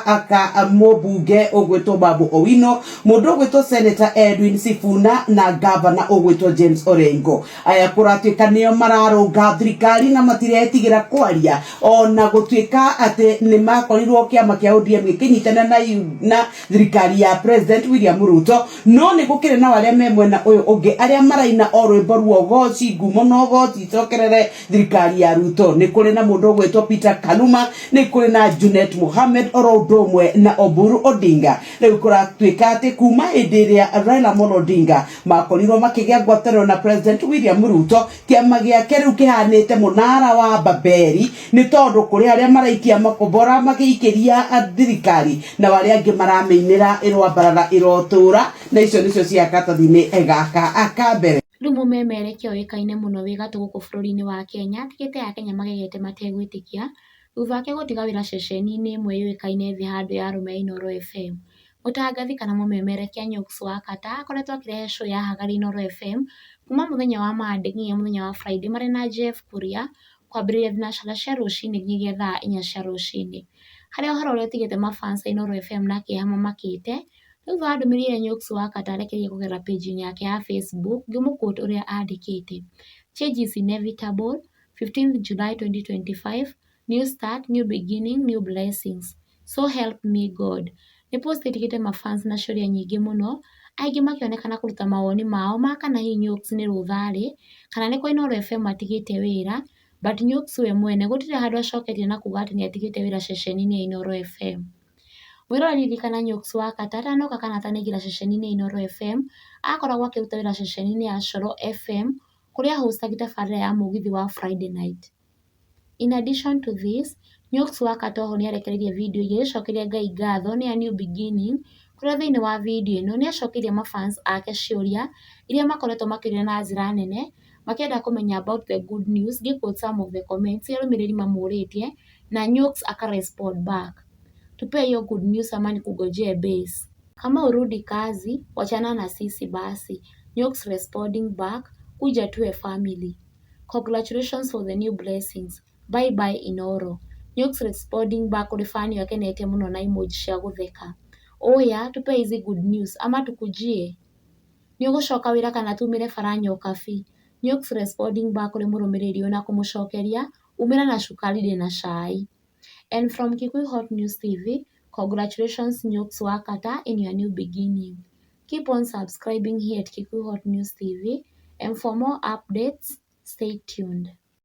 ka mũmbunge ũgwĩtwo Babu Owino, mũndũ ũgwĩtwo Senator Edwin Sifuna na gavana ũgwĩtwo James Orengo. Aya kũratuĩka nĩo mararũnga thirikari na matiretigĩra kwaria ona gũtuĩka atĩ nĩ makorirwo kĩama kĩa ODM gĩkĩnyitana na thirikari ya President William Ruto, no nĩ gũkĩrĩ nao arĩa me mwena ũyũ ũngĩ arĩa maraina o rwĩmbo rwa ũgoci, ngumo na ũgoci icokerere thirikari ya Ruto. Nĩ kũrĩ na mũndũ ũgwĩtwo Peter Kaluma, nĩ kũrĩ na Junet Mohamed oro ũndũ ũmwe na Oburu Odinga. Rĩu kũratuĩka atĩ kuma hĩndĩ ĩrĩa Raila Amolo Odinga makorirwo makĩgĩa ngwatanĩro na President William Ruto, kĩama gĩake rĩu kĩhanĩte mũnara wa Babeli, nĩ tondũ kũrĩ arĩa maraikia makombora magĩikĩria thirikari na arĩa angĩ maramĩinĩra ĩrwambarara ĩrotũra, na icio nĩcio cia katathi-inĩ gaka aka mbere. Rĩu mũmemerekia ũĩkaine mũno wĩ gatũ gũkũ bũrũri-inĩ wa Kenya atigĩte Akenya magegete mategwĩtĩkia thutha wake gũtiga wĩra ceceni-inĩ ĩmwe yũĩkaine thĩ handũ ya arũme ya Inooro FM. Mũtangathi kana mũmemerekia Nyoks wa Kata akoretwo akĩrehe show ya Hagarĩ Inooro FM kuma mũthenya wa Monday nginya mũthenya wa Friday marĩ na Jeff Kuria kwambĩrĩria thinacara cia rũcinĩ nginyagia thaa 4 cia rũcinĩ. Harĩa ũhoro ũrĩa ũtigĩte mafans a Inooro FM na kĩeha mamakĩte thutha wa ndũmĩrĩri ĩrĩa Nyoks wa Kata arekereirie kũgerera page-inĩ yake ya Facebook ngĩmũ-quote ũrĩa andĩkĩte: "Change is inevitable. 15th July 2025. New start, new beginning, new blessings. So help me God." Nĩ post ĩtigĩte mafans na ciũria nyingĩ mũno, aingĩ makĩonekana kũruta mawoni mao ma kana hihi Nyoks nĩ rũtha-rĩ, kana nĩ kwa Inooro FM atigĩte wĩra, but Nyoks we mwene gũtirĩ handũ acoketie na kuga atĩ nĩ atigĩte wĩra ceceni-inĩ ya Inooro FM. Mwĩroreri, ririkana Nyoks wa Kata atanoka kana atanaingĩra ceceni-inĩ ya Inooro FM, akoragwo akĩruta wĩra ceceni-inĩ ya Coro FM kũrĩa hostaga tabarĩra ya mũgithi wa Friday Night. In addition to this, Nyoks wa Kata oho nĩarekereirie video ĩngĩ agĩcokeria Ngai ngatho nĩ a new beginning, kũrĩa thĩinĩ wa video ĩno nĩacokeirie mafans ake ciũria iria makoretwo makĩũria na njĩra nene makĩenda kũmenya about the good news. Ngĩ-quote some of the comments iria arũmĩrĩri mamũrĩtie na Nyoks aka respond back: "Tupe hiyo good news ama nikungojee base? Kama urudi kazi, wachana na sisi basi." Nyoks responding back, "Kuja tuwe family. Congratulations for the new blessings. Bye bye Inooro." Nyoks responding back kũrĩ fan ĩyo akenete mũno na emoji cia gũtheka: "Oya, tupe hizi good news ama tukujie? Nĩ ũgũcoka wĩra kana tumĩre bara nyokabi?" Nyoks responding back kũrĩ mũrũmĩrĩri ũyũ na kũmũcokeria, "Umĩra na cukari ndĩna cai." And from Kikuyu Hot News TV, congratulations, Nyoks wa Kata, in your new beginning. Keep on subscribing here at Kikuyu Hot News TV, and for more updates, stay tuned.